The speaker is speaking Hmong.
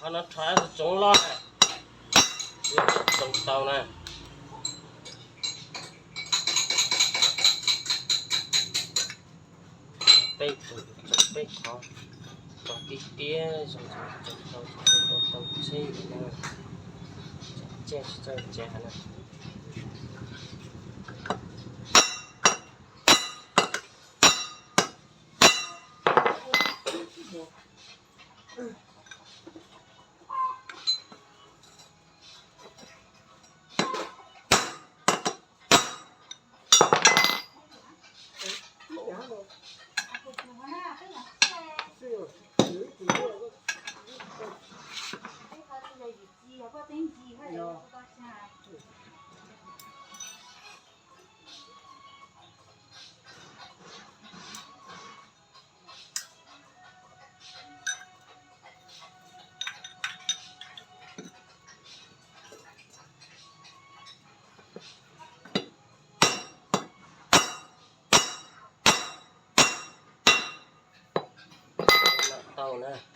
Qhov no rho tsoov loj na, tsoov tau na. Peb tus tsoov peb qhov, tsoov tiag tiag, tsoov tau tau tsheb na, tsoov tseg tsis txawj tsev na. Tau na.